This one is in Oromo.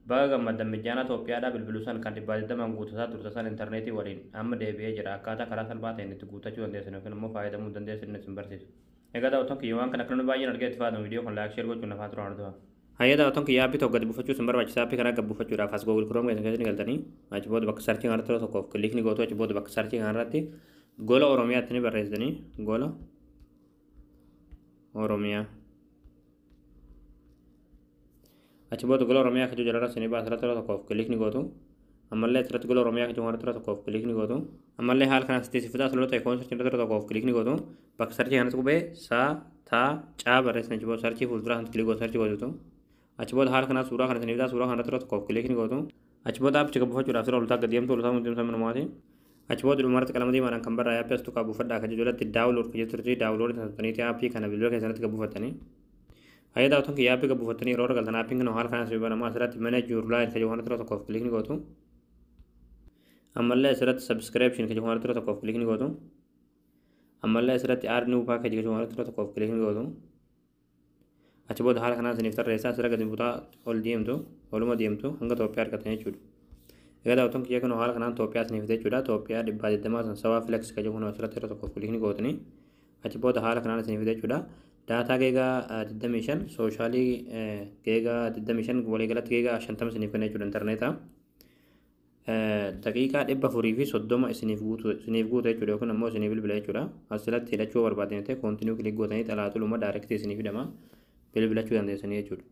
Baga gammaddan, Mijaanaa Itoophiyaadhaa bilbiluu san kan 120n guutataa turte san intarneetii waliin amma deebi'ee jira. Akkaataa karaa salphaa ta'een itti guutachuu dandeessan yookiin immoo fayyadamuu dandeessan isin barsiisa. Egaa daawwattoon kiyya, waan kana akka namni baay'een argee itti fayyadamu viidiyoo kun like, share gochuun afaan turan hordofaa. Hayya daawwattoon kiyya, aappii tokko gadi buufachuu isin barbaachisa. Aappii kana gad buufachuudhaaf as Google Chrome keessan keessatti galtanii achi booda bakka searchii kanarratti yeroo tokkoof click ni gootu. Achi booda bakka searchii kanarratti Gola Oromiyaatti ni barreessitanii, Gola Oromiyaa. Achi booda Gola Oromiyaa kajuu jalarra isinii baasa, irratti yeroo tokkoof click ni gootu. Ammallee asirratti Gola Oromiyaa kajuu kanarratti yeroo tokkoof click ni gootu. Ammallee haala kanaan sitti sifitaa asirra ta'e koon searchii irratti yeroo tokkoof click ni gootu. Bakka searchii kanatti qubee sa ta caa barreessan, achi booda searchii fuulduraa kanatti click gootu, searchii gootu. Achi booda haala kanaan suuraa kana isinii fidaa, suuraa kanarratti yeroo tokkoof click ni gootu. Achi booda aappicha buufachuudhaaf sirra oltaa gad deemtu, oltaa deemtu minumaati. Achi booda dhumarratti qalama diimaadhaan kan barraa'e aappii as tuqaa buufadhaa kan jedhu jalatti download kan jettu turte, download sana aappii kana bilbila keessanitti gad buufattanii. Hayya daawwattoon kiyya, aappii gad buufattanii yeroo galtan aappiin kun haala kanaan isin banamu. Asirratti manage your line kan jedhu kanarratti yeroo tokkoof click ni gootu. Ammallee asirratti subscription kan jedhu kanarratti yeroo tokkoof click ni gootu. Ammallee asirratti add new package kan jedhu kanarratti yeroo tokkoof click ni gootu. Achi booda haala kanaan isiniif tarreessaa, asirra gadi butaa ol deemtu, oluma deemtu hanga Itoophiyaa argatan jechuudha. Egaa daawwattoon kiyya, kun haala kanaan Itoophiyaa isiniif fide jechuudha. Itoophiyaa 120 san Sawaa Flex kan jedhu kun asirratti yeroo tokkoof click ni gootanii achi booda haala kanaan isiniif fide jechuudha. Data giga 25, social giga 25, waliigalatti giga 50 isiniif kenna jechuudha intarneeta. Daqiiqaa 430 isiniif guutu jechuudha yookiin ammoo isiniif bilbila jechuudha. Asirratti hidhachuu barbaaddan ta'e continue click gootanii xalaatuluma directii isiniif hidhama, bilbilachuu dandeessanii jechuudha.